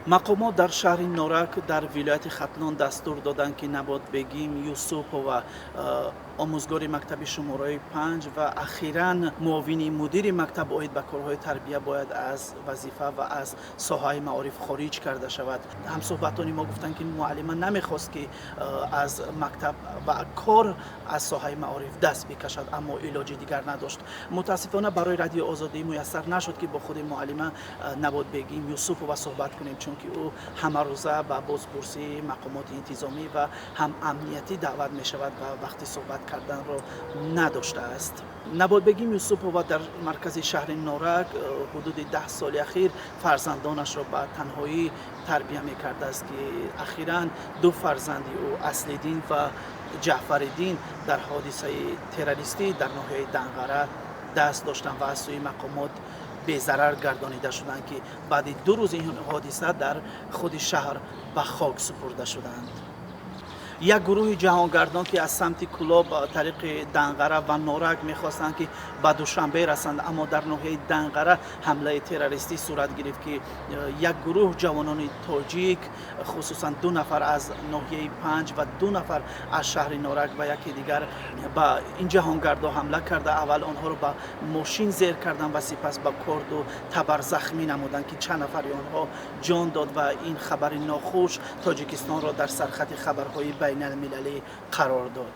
Мақомот дар шаҳри Норак дар вилояти Хатлон дастур доданд, ки Наботбегим Юсупова, омӯзгори мактаби шумораи 5 ва ахиран муовини мудири мактаб оид ба корҳои тарбия, бояд аз вазифа ва аз соҳаи маориф хориҷ карда шавад. Ҳамсӯҳбатони мо гуфтанд, ки муаллима намехост, ки аз мактаб ва кор аз соҳаи маориф даст бикашад, аммо илоҷи дигар надошт. Мутаассифона, барои Радиои Озодӣ муяссар нашуд, ки бо худи муаллима Наботбегим Юсупова суҳбат кунем, чунки ӯ ҳамарӯза ба бозпурсии мақомоти интизомӣ ва ҳам амниятӣ даъват мешавад ва вақти суҳбат карданро надоштааст. Наботбегим Юсупова дар маркази шаҳри Норак ҳудуди 10 соли ахир фарзандонашро ба танҳоӣ тарбия мекардааст, ки ахиран ду фарзанди ӯ, Аслиддин ва Ҷаъфариддин, дар ҳодисаи террористӣ дар ноҳияи Данғара даст доштанд ва аз сӯи мақомот безарар гардонида шуданд, ки баъди 2 рӯзи ин ҳодиса дар худи шаҳр ба хок супурда шуданд. Як гурӯҳи ҷаҳонгардон, ки аз самти Кӯлоб тариқи Данғара ва Норак мехостанд, ки ба Душанбе расанд, аммо дар ноҳияи Данғара ҳамлаи террористӣ сурат гирифт, ки як гурӯҳ ҷавонони тоҷик, хусусан ду нафар аз ноҳияи Панҷ ва ду нафар аз шаҳри Норак ва яке дигар, ба ин ҷаҳонгардо ҳамла карда, аввал онҳоро ба мошин зер карданд ва сипас ба корду табар захмӣ намуданд, ки чанд нафари онҳо ҷон дод ва ин хабари нохуш Тоҷикистонро дар сархати хабарҳои байналмилалӣ қарор дод.